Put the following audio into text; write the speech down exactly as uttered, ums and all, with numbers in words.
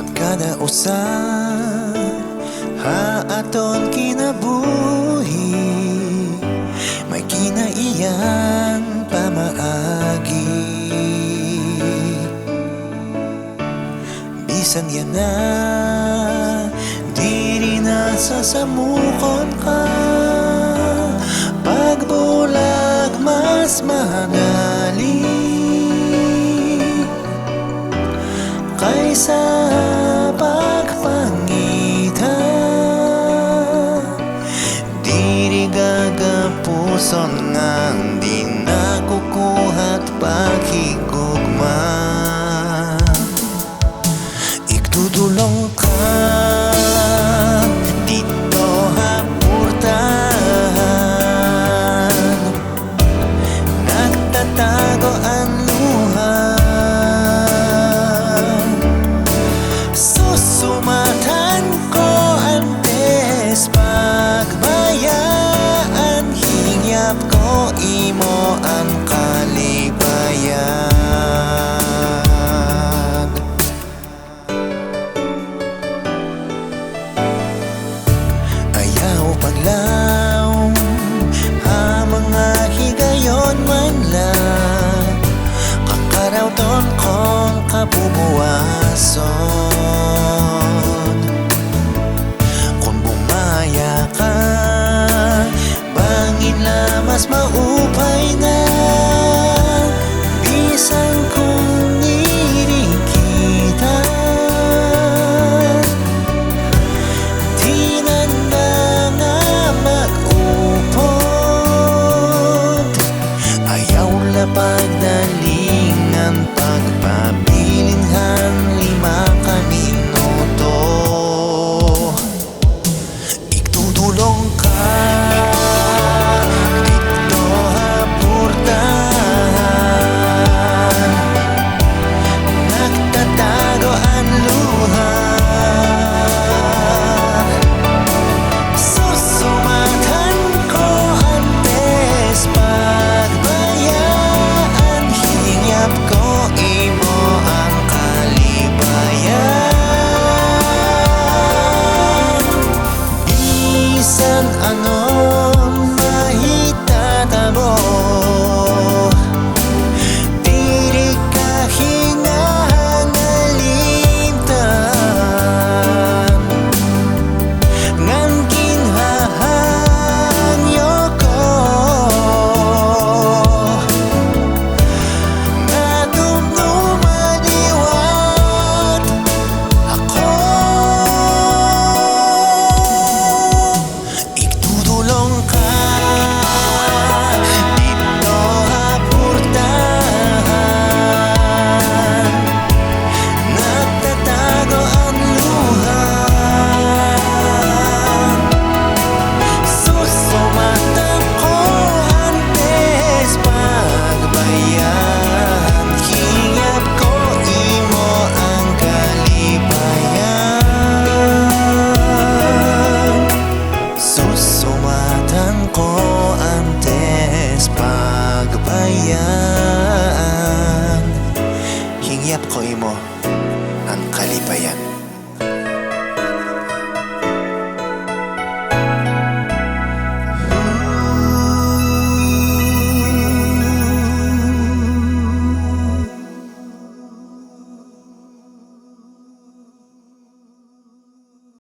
An kada usa ha aton kinabuhi may kinaiyan pamaagi. Bisan yana, diri na sasamukon ka pagbulag mas magali kaysa pagpangita. Diri gagapuson ngan di na kukuha it paghigugma. Igtutulong ka didto ha purtahan. Nagtatago an luha. Susumatan ko antes pagbayaan. Hingyap ko imo an kalipayan. Ayaw paglaom ha mga higayon man la. Kakarawton kon kabubuwason.